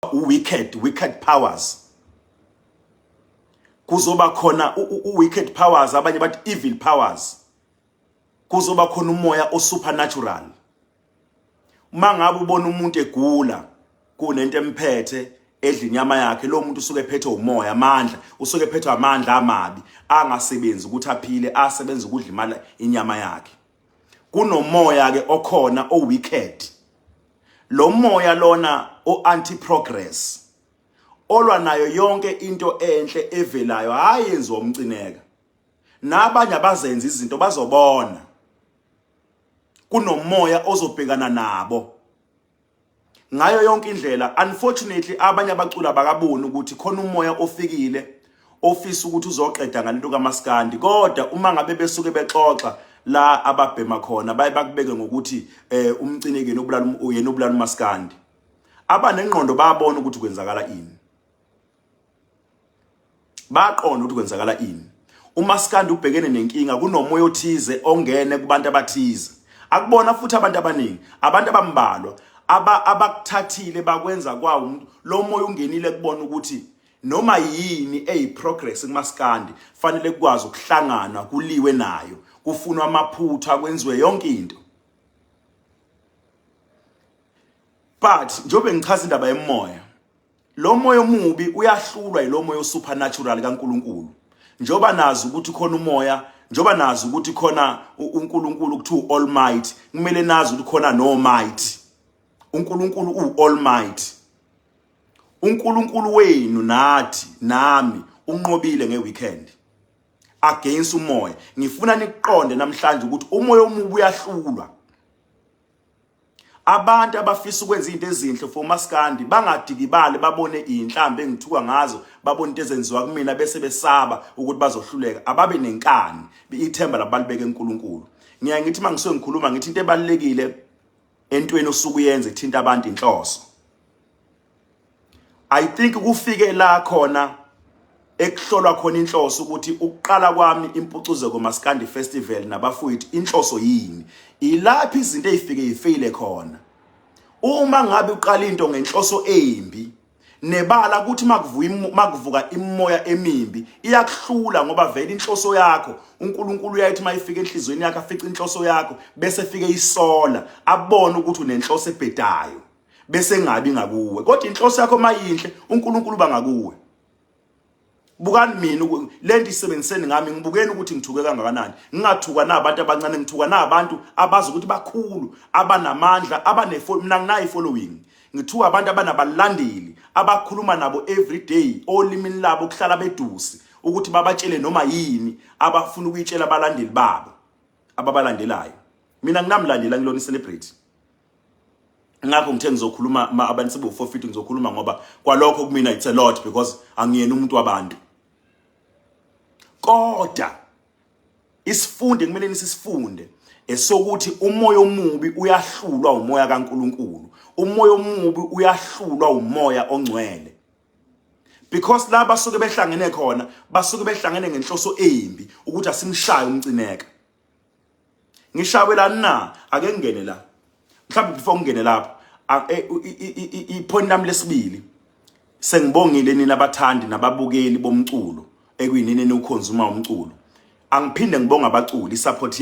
Wicked wicked powers, kuzoba khona u-wicked powers, abanye bathi evil powers. Kuzoba khona umoya o-supernatural. Uma ngabe ubona umuntu egula, kunento emphethe edla inyama yakhe, lo muntu usuke ephethwe umoya, amandla, usuke ephethwe amandla amabi angasebenzi ukuthi aphile, asebenza ukudla imali, inyama yakhe. Kunomoya ke okhona o wicked, lo moya lona o anti progress, olwa nayo yonke into enhle evelayo. Hayi, yenziwa uMcineka nabanye abazenza izinto, bazobona kunomoya ozobhekana nabo ngayo yonke indlela. Unfortunately, abanye abaculi abakaboni ukuthi khona umoya ofikile ofisa ukuthi uzoqeda ngalento kaMaskandi. Kodwa uma ngabe besuke bexoxa la ababhema khona, baye bakubeke ngokuthi uMcineka obulala, yena obulala uMaskandi. Abanengqondo bayabona ukuthi kwenzakala ini, baqonda ukuthi kwenzakala ini. UMaskandi ubhekene nenkinga, kunomoya othize ongene kubantu abathize. Akubona futhi abantu abaningi, abantu abambalwa abakuthathile bakwenza kwawo umuntu. Lo moya ungenile kubona ukuthi noma yini eyi-progress kumaskandi fanele kukwazi ukuhlangana, kuliwe nayo, kufunwa amaphutha, kwenziwe yonke into. But njengoba ngichaza indaba yemoya, lo moya omubi uyahlulwa yilo moya supernatural kaNkuluNkulu. Njengoba nazi ukuthi khona umoya, njengoba nazi ukuthi khona uNkulunkulu kuthiwa Almighty, kumele nazi ukuthi khona no might. UNkulunkulu u Almighty, uNkulunkulu wenu nathi nami unqobile ngeweekend against umoya. Ngifuna niqonde namhlanje ukuthi umoya omubi uyahlulwa. Abantu abafisa ukwenza izinto ezinhle for uMaskandi bangadikibali, babone inhlambi engithuka ngazo, babone into ezenziwa kumina, bese besaba ukuthi bazohluleka. Ababe nenkani, ithemba labalibeke eNkulunkulu. Ngiya ngithi mangisuke ngikhuluma, ngithi into ebalekile entweni osuke uyenze ithinta abantu, inhloso. I think kufike la khona ekuhlolwa khona inhloso, ukuthi ukuqala kwami Impucuzeko Maskandi Festival nabafowethu, inhloso yini? Ilaphi izinto ezifike yifeyile khona? Uma ngabe uqala into ngenhloso embi, nebala ukuthi makuvuka imoya emimbi iyakuhlula, ngoba vele inhloso yakho, uNkulunkulu uyayithi mayifika enhlizweni yakho, afice inhloso yakho, bese fike isola, abone ukuthi unenhloso ebhedayo, bese ngabi ngakuwe. Kodwa inhloso yakho mayinhle, uNkulunkulu bangakuwe. Bukani mina, lento isebenziseni ngami, ngibukeni ukuthi ngithuke kangakanani. Ngingathuka nabantu abancane, ngithuka nabantu abazi ukuthi bakhulu, abanamandla, abane, mina nginayo following. Ngithuka abantu abanabalandeli, abakhuluma nabo every day olimini labo, kuhlala bedusi ukuthi babatshele noma yini abafuna ukuyitshela abalandeli babo ababalandelayo. Mina nginamlandela, ngilona celebrity. Ngakho ngithe ngizokhuluma ma abantu sebe 450, ngizokhuluma ngoba kwalokho kumina it's a lot, because angiyena umuntu wabantu. Kodwa isifunde kumele nisisifunde esokuthi umoya omubi uyahlulwa umoya kaNkuluNkulu, umoya omubi uyahlulwa umoya ongcwele, because la basuke behlangene khona, basuke behlangene ngenhloso embi ukuthi asimshaye uMcineka. Ngishawelani na? Ake ngingene la mhlawumbe. Before ngingene lapho, i-point lami lesibili, sengibongile nina abathandi nababukeli bomculo ekuyinini eniwuconsume umculo. Angiphinde ngibonga abaculi, isupport.